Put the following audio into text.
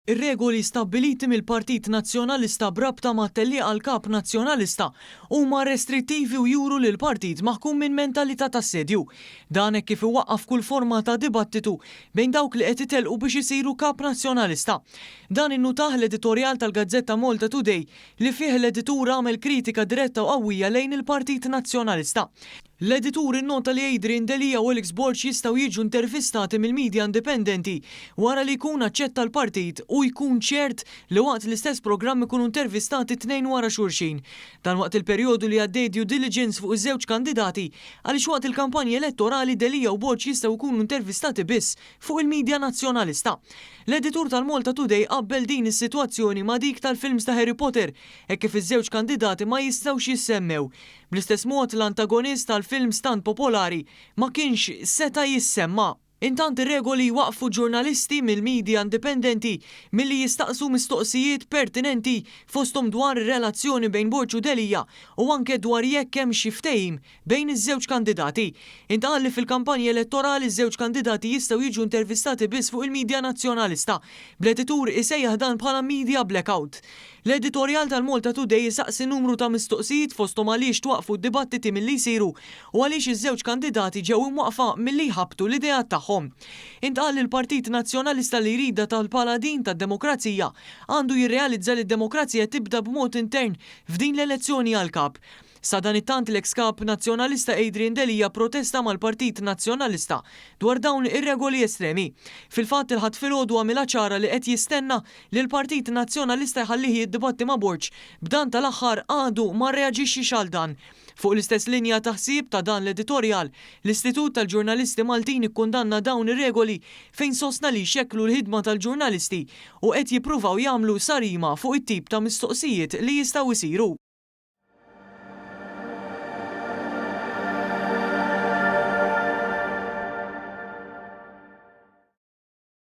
Ir-regoli stabbiliti mill-Partit Nazzjonalista b'rabta mat-tellieqa għal Kap Nazzjonalista huma restrittivi u juru li l-partit maħkum minn mentalità ta' assedju. Dan hekk kif iwaqqaf kull forma ta' dibattitu bejn dawk li qed itellqu biex isiru Kap Nazzjonalista. Dan innutah l-editorjal tal-gazzetta Malta Today li fih l-editur għamel kritika diretta u qawwija lejn il-Partit Nazzjonalista. L-editur innota li Adrian Delia u Alex Borg jistgħu jiġu intervistati mill-media indipendenti wara li jkun aċċetta l-partit u jkun ċert li waqt l-istess programm ikunu intervistati tnejn wara xulxin. Dan waqt il-perjodu li għaddej due diligence fuq iż-żewġ kandidati għaliex waqt il-kampanja elettorali Delia u Borg jistgħu jkunu intervistati biss fuq il-media nazzjonalista. L-editur tal-Malta Today qabbel din is-sitwazzjoni ma' dik tal-films ta' Harry Potter hekk kif iż-żewġ kandidati ma jistgħux jissemmew. Bl-istess mod l-antagonist tal-films tant popolari ma kienx seta' jissemma. Intant ir-regoli jwaqqfu ġurnalisti mill-media indipendenti milli jistaqsu mistoqsijiet pertinenti fosthom dwar ir-relazzjoni bejn Borg u Delia u anke dwar jekk hemm xi ftehim bejn iż-żewġ kandidati. Intqal li fil-kampanja elettorali ż-żewġ kandidati jistgħu jiġu intervistati biss fuq il-media nazzjonalista, bl-editur isejjaħ dan bħala media blackout. L-editorjal tal-Malta Today isaqsi numru ta' mistoqsijiet fosthom għaliex twaqqfu d-dibattiti milli jsiru u għaliex iż-żewġ kandidati ġew imwaqqfa milli jħabbtu l-ideat tagħhom. Intqal li l-Partit Nazzjonalista li jridha tal-paladin tad-demokrazija għandu jirrealizza li d-demokrazija tibda b'mod intern f'din l-elezzjoni għall-Kap. Sadanittant l-eks Kap Nazzjonalista Adrian Delia pprotesta mal-Partit Nazzjonalista dwar dawn ir-regoli estremi. Fil-fatt il-Ħadd filgħodu għamilha ċara li qed jistenna li l-Partit Nazzjonalista jħallih jiddibatti ma' Borg, b'dan tal-aħħar għadu ma rreaġixxiex għal dan. Fuq l-istess linja ta' ħsieb ta' dan l-editorjal, l-Istitut tal-Ġurnalisti Maltin ikkundanna dawn ir-regoli fejn sostna li jxekklu l-ħidma tal-ġurnalisti u qed jippruvaw jagħmlu sarima fuq it-tip ta' mistoqsijiet li jistgħu jsiru.